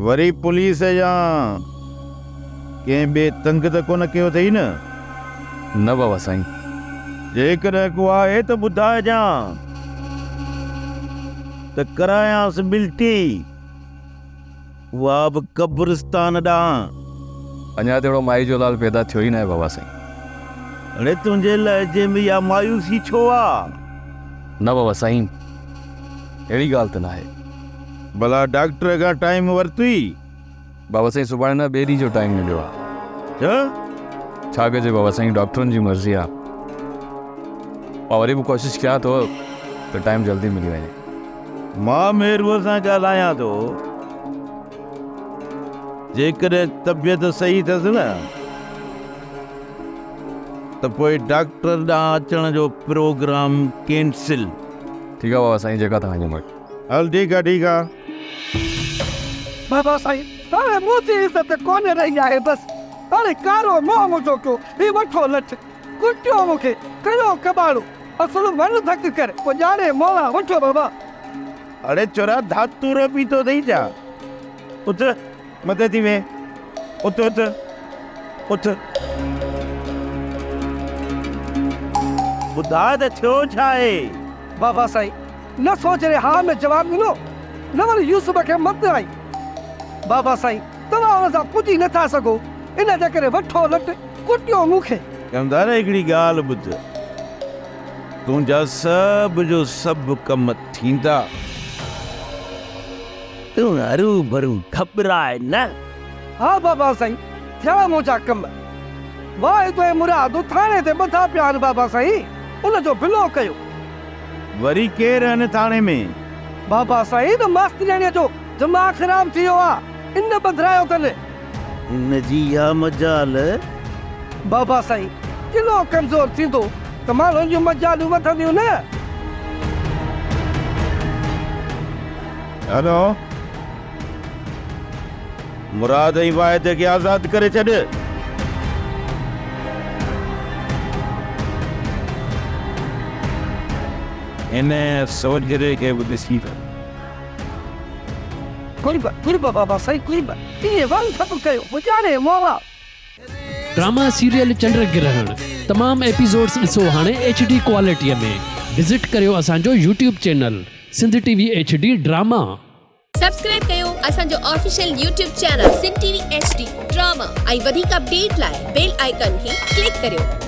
وري پوليس يا ڪنهن ٻئي تنگ ته ڪونه ڪيو اٿئي نه؟ نه بابا سائين. جيڪڏهن ڪو آهي ته ٻڌائجان ته ڪرايانس ٻلٽي، اها به قبرستان ڏانهن. اڃا ته اهڙو مائي جو لال پيدا ٿيو ئي ناهي بابا سائين. اڙي تنهنجي لهجي ۾ اها مايوسي ڇو آ؟ نه بابا سائين، اهڙي ڳالهه ته ناهي. ڀلا ڊاڪٽر کان ٽائيم ورتوئي؟ بابا سائين سڀاڻي نه ٻئي ڏينهن جو ٽائيم مليو آ. ڇا؟ ڇا ڪجي بابا سائين ڊاڪٽرن جي مرضي آ. مان وري به ڪوشش ڪيان ٿو ته ٽائيم جلدي ملي وڃي. مان ميروء سان ڳالهايان ٿو. جيڪڏهن طبيعت صحيح اٿس نه ته پوء ڊاڪٽر ڏانهن اچڻ جو پروگرام ڪينسل. ٺيڪ آ بابا سائين جيڪا توهان جي مرضي. هل ٺيڪ آ ٺيڪ آ. بابا سائين هاڻي منهنجي عزت ڪونه رهي آهي بس هاڻي ڪارو منهن منهنجو ڪيو هي وٺو لٺ ڪٽيو مون کي ڪيو ڪٻاڙو اصل ون ڌڪ ڪر پوء ڄاڻي مولا وٺو بابا. اڙي چورا ڌاتورو پيتو اٿئي ڇا؟ اٿ مٿي ٿي ويهه اٿ اٿ اٿ. ٻڌاء ته ٿيو ڇا آهي؟ بابا سائين نه سوچ ري ها ۾ جواب ڏنو نه وري يوسف کي مت آئي. بابا سائين توهان ان سان پڄي نه ٿا سگهو ان جي ڪري وٺو لٽ ڪٽيو مون کي. ڪمدار هڪڙي ڳالهه ٻڌ تنهنجا سڀ جو سڀ ڪم ٿيندا. تون هروڀرو گهٻراء نه. ها بابا سائين ٿيا منهنجا ڪم. واحد ۽ مراد ٿاڻي تي ٻڌا پيا آهن بابا سائين ان جو بلو ڪيو. وري ڪير آهن ٿاڻي ۾؟ بابا سائين ته ماسترياڻيء جو دماغ خراب ٿي ويو آ ان ٻڌرايو اٿن. ان جي اها مجال؟ بابا سائين قلعو ڪمزور ٿيندو ته ماڻهن جون مجالون وڌنديون نه. هلو مراد ۽ واحد کي آزاد ڪري ڇڏ. هن سوجهري کي به ڏسي وٺ. قرب قرب بابا سائين قرب ايئن ون ٿپ ڪيو پڄاڻي مولا. ڊراما سيريل چنڊ گرهڻ تمام ايپيسوڊس ڏسو هاڻي ايڇ ڊي ڪوالٽي ۾ وزٽ ڪريو اسان جو YouTube channel Sindh T V H D drama. Subscribe ڪيو اسان جو official YouTube channel Sindh T V H D drama ۽ وڌيڪ اپڊيٽ لاء بيل آئيڪان کي ڪلڪ ڪريو.